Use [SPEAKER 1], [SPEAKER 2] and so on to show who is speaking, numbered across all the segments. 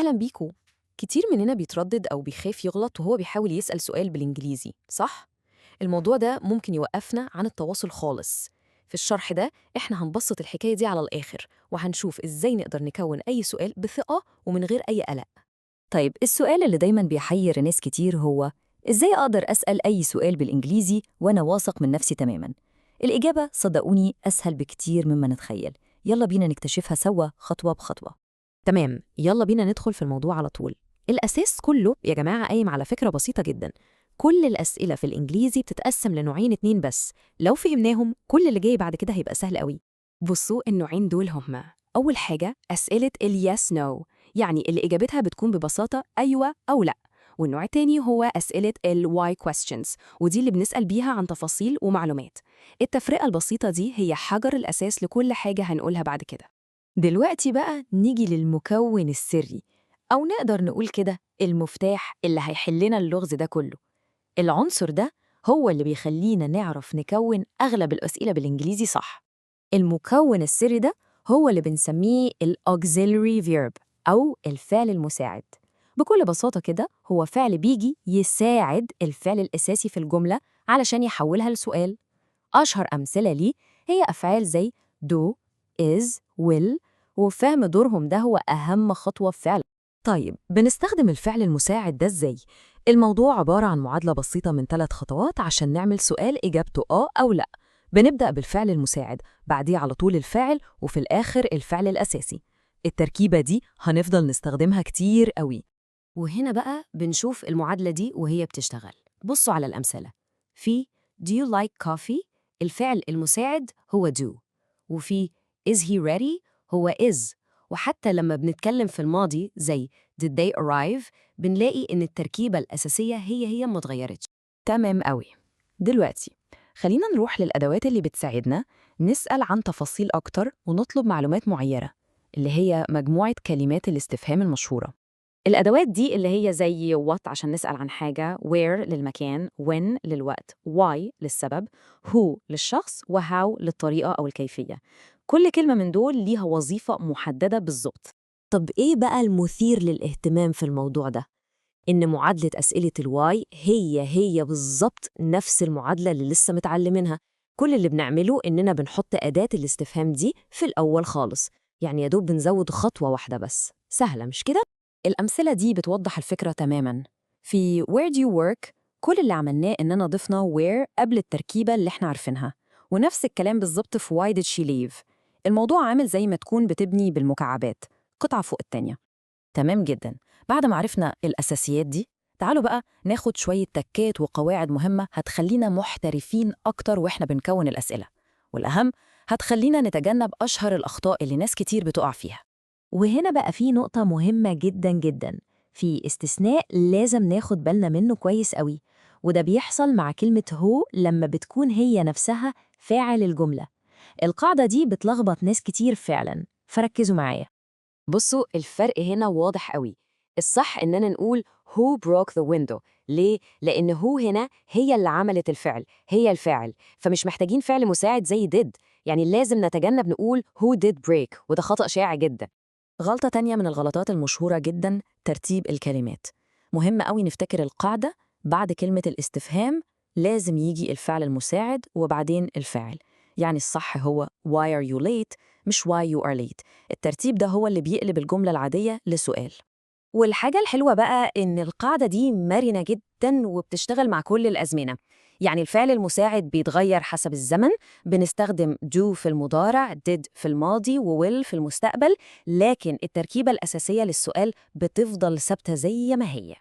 [SPEAKER 1] أهلا بيكو. كتير مننا بيتردد أو بيخاف يغلط وهو بيحاول يسأل سؤال بالإنجليزي، صح؟ الموضوع ده ممكن يوقفنا عن التواصل خالص. في الشرح ده إحنا هنبسط الحكاية دي على الآخر، وهنشوف إزاي نقدر نكون أي سؤال بثقة ومن غير أي قلق.
[SPEAKER 2] طيب، السؤال اللي دايما بيحير ناس كتير هو: إزاي أقدر أسأل أي سؤال بالإنجليزي وأنا واثق من نفسي تماما؟ الإجابة صدقوني أسهل بكتير مما نتخيل. يلا بينا نكتشفها سوا خطوة بخطوة.
[SPEAKER 1] تمام، يلا بينا ندخل في الموضوع على طول. الأساس كله يا جماعة قايم على فكرة بسيطة جدا: كل الأسئلة في الإنجليزي بتتقسم لنوعين اتنين بس. لو فهمناهم، كل اللي جاي بعد كده هيبقى سهل قوي.
[SPEAKER 3] بصوا، النوعين دول هما: أول حاجة أسئلة ال yes no، يعني اللي إجابتها بتكون ببساطة أيوة أو لأ. والنوع التاني هو أسئلة ال why questions، ودي اللي بنسأل بيها عن تفاصيل ومعلومات. التفرقة البسيطة دي هي حجر الأساس لكل حاجة هنقولها بعد كده.
[SPEAKER 2] دلوقتي بقى نيجي للمكون السري، أو نقدر نقول كده المفتاح اللي هيحلنا اللغز ده كله. العنصر ده هو اللي بيخلينا نعرف نكون أغلب الأسئلة بالإنجليزي صح. المكون السري ده هو اللي بنسميه ال auxiliary verb أو الفعل المساعد. بكل بساطة كده، هو فعل بيجي يساعد الفعل الأساسي في الجملة علشان يحولها لسؤال. أشهر أمثلة ليه هي أفعال زي do, is, will، وفهم دورهم ده هو أهم خطوة فعلا.
[SPEAKER 4] طيب، بنستخدم الفعل المساعد ده إزاي؟ الموضوع عبارة عن معادلة بسيطة من ثلاث خطوات عشان نعمل سؤال إجابته آه أو لأ. بنبدأ بالفعل المساعد، بعديه على طول الفاعل، وفي الآخر الفعل الأساسي. التركيبة دي هنفضل نستخدمها كتير قوي.
[SPEAKER 5] وهنا بقى بنشوف المعادلة دي وهي بتشتغل. بصوا على الأمثلة: في Do you like coffee؟ الفعل المساعد هو do، وفي Is he ready؟ هو is. وحتى لما بنتكلم في الماضي زي Did they arrive؟ بنلاقي إن التركيبة الأساسية هي هي، ما اتغيرتش.
[SPEAKER 6] تمام قوي. دلوقتي خلينا نروح للأدوات اللي بتساعدنا نسأل عن تفاصيل أكتر ونطلب معلومات معينة، اللي هي مجموعة كلمات الاستفهام المشهورة.
[SPEAKER 1] الأدوات دي اللي هي زي what عشان نسأل عن حاجة، where للمكان، when للوقت، why للسبب، who للشخص، و how للطريقة أو الكيفية. كل كلمة من دول ليها وظيفة محددة بالظبط.
[SPEAKER 5] طب إيه بقى المثير للاهتمام في الموضوع ده؟ إن معادلة أسئلة ال why هي هي بالظبط نفس المعادلة اللي لسه متعلمينها. كل اللي بنعمله إننا بنحط أداة الاستفهام دي في الأول خالص، يعني يا دوب بنزود خطوة واحدة بس. سهلة، مش كده؟
[SPEAKER 1] الأمثلة دي بتوضح الفكرة تماماً. في where do you work، كل اللي عملناه إننا ضفنا where قبل التركيبة اللي احنا عارفينها، ونفس الكلام بالظبط في why did she leave. الموضوع عامل زي ما تكون بتبني بالمكعبات، قطعة فوق التانية.
[SPEAKER 2] تمام جدا. بعد ما عرفنا الأساسيات دي، تعالوا بقى ناخد شوية تكات وقواعد مهمة هتخلينا محترفين أكتر وإحنا بنكون الأسئلة، والأهم هتخلينا نتجنب أشهر الأخطاء اللي ناس كتير بتقع فيها.
[SPEAKER 5] وهنا بقى في نقطة مهمة جدا جدا، في استثناء لازم ناخد بالنا منه كويس قوي، وده بيحصل مع كلمة who لما بتكون هي نفسها فاعل الجملة. القاعدة دي بتلخبط ناس كتير فعلا، فركزوا معايا.
[SPEAKER 1] بصوا، الفرق هنا واضح قوي. الصح إننا نقول who broke the window. ليه؟ لأن who هنا هي اللي عملت الفعل، هي الفاعل، فمش محتاجين فعل مساعد زي did. يعني لازم نتجنب نقول who did break، وده خطأ شائع جدا.
[SPEAKER 2] غلطة تانية من الغلطات المشهورة جدا: ترتيب الكلمات. مهم قوي نفتكر القاعدة: بعد كلمة الاستفهام لازم يجي الفعل المساعد وبعدين الفاعل. يعني الصح هو why are you late، مش why you are late. الترتيب ده هو اللي بيقلب الجملة العادية لسؤال.
[SPEAKER 1] والحاجة الحلوة بقى إن القاعدة دي مرنة جدا وبتشتغل مع كل الأزمنة. يعني الفعل المساعد بيتغير حسب الزمن، بنستخدم do في المضارع، did في الماضي، و will في المستقبل، لكن التركيبة الأساسية للسؤال بتفضل ثابتة زي ما هي.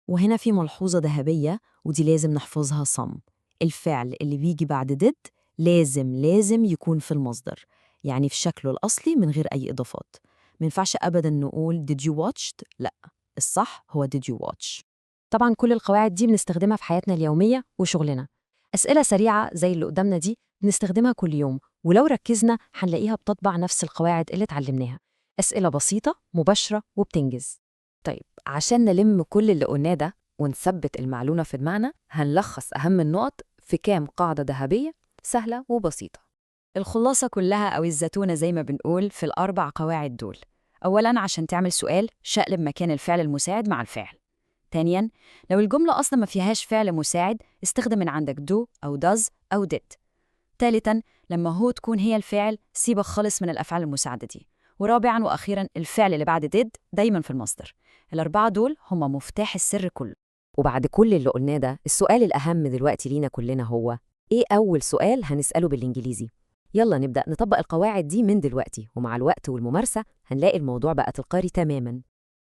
[SPEAKER 5] وهنا في ملحوظة ذهبية، ودي لازم نحفظها صم: الفعل اللي بيجي بعد did لازم لازم يكون في المصدر، يعني في شكله الأصلي من غير أي إضافات. ما ينفعش أبدا نقول did you watched. لا، الصح هو did you watch.
[SPEAKER 1] طبعا كل القواعد دي بنستخدمها في حياتنا اليومية وشغلنا. أسئلة سريعة زي اللي قدامنا دي بنستخدمها كل يوم، ولو ركزنا هنلاقيها بتطبق نفس القواعد اللي اتعلمناها. أسئلة بسيطة، مباشرة، وبتنجز.
[SPEAKER 6] طيب، عشان نلم كل اللي قلناه ده ونثبت المعلومة في دماغنا، هنلخص أهم النقط في كام قاعدة ذهبية سهلة وبسيطة.
[SPEAKER 2] الخلاصة كلها أو الزتونة زي ما بنقول في الأربع قواعد دول.
[SPEAKER 6] أولاً، عشان تعمل سؤال شقلب مكان الفعل المساعد مع الفاعل. ثانياً، لو الجملة أصلاً ما فيهاش فعل مساعد، استخدم من عندك do أو does أو did. ثالثاً، لما who تكون هي الفاعل، سيبك خالص من الأفعال المساعدة دي. ورابعاً وأخيراً، الفعل اللي بعد did دايماً في المصدر. الأربعة دول هما مفتاح السر كله.
[SPEAKER 1] وبعد كل اللي قلناه ده، السؤال الأهم دلوقتي لينا كلنا هو: إيه أول سؤال هنسأله بالإنجليزي؟ يلا نبدأ نطبق القواعد دي من دلوقتي، ومع الوقت والممارسة هنلاقي الموضوع بقى تلقائي تماماً.